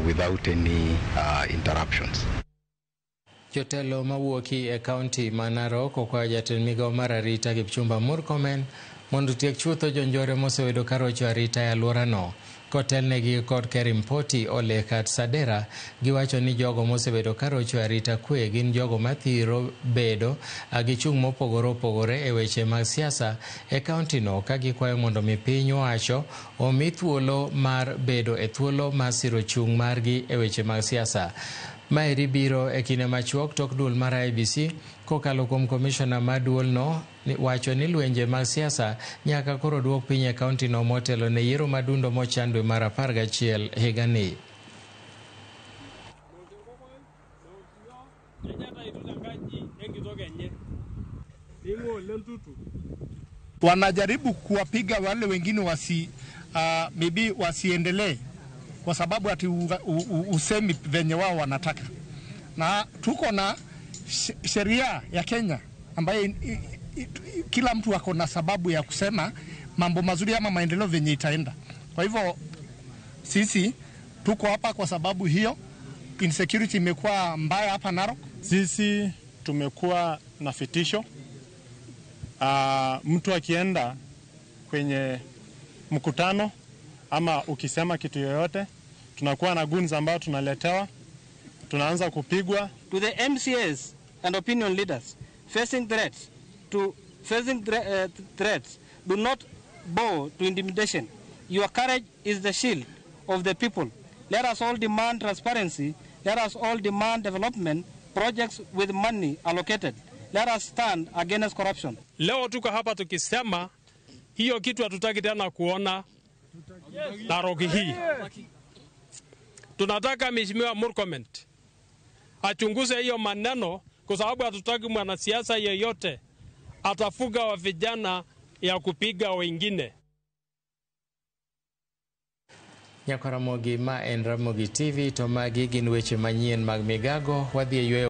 without any interruptions. Jotelo mawuoki e kaunti ma Narok okwayo jatend migao mar arita Kipchumba Murkomen mondo otiek chutho jonjore mosebedo ka rocho arita e alworano. Kotelnegi kod Kerim Poti Ole Kat Sadera, giwacho ni jogo mosebedo ka rocho arita kwe gin jogo mathiro bedo gi chung' mopogore opogore e weche mag siasa e kaunti no, ka gikwayo mondo mi piny owacho omi thuolo mar bedo e thuolo mar siro chung' margi e weche mag siasa. Maeri biro e kinde machuok tok duol mar IEBC kokalo kuom komishona mar duolno wacho ni lwenje mag siasa nyaka koro duok piny e kaunti no motelo ne yiero madundo mochan dwe mar 11 higani. Wanajaribu kuwapiga wale wengine maybe wasiendelee kwa sababu ati usemi venye wao wanataka, na tuko na sheria ya Kenya ambayo kila mtu ako na sababu ya kusema mambo mazuri ama maendeleo venye itaenda. Kwa hivyo sisi tuko hapa kwa sababu hiyo. Insecurity imekuwa mbaya hapa Narok. Sisi tumekuwa na fitisho. Mtu akienda kwenye mkutano ama ukisema kitu yoyote, tunakuwa na guns ambao tunaletewa, tunaanza kupigwa. To the MCAs and opinion leaders facing threats, do not bow to intimidation. Your courage is the shield of the people. Let us all demand transparency. Let us all demand development projects with money allocated. Let us stand against corruption. Leo tuko hapa tukisema hiyo kitu hatutaki tena kuona Narok hii. Tunataka Mheshimiwa Murkomen achunguze hiyo maneno, kwa sababu hatutaki mwanasiasa yeyote atafuga wa vijana ya kupiga wengine. Nyakwa Ramogi, ma en Ramogi TV, to magi gin weche manyien mag migago. Wadhi e yweyo.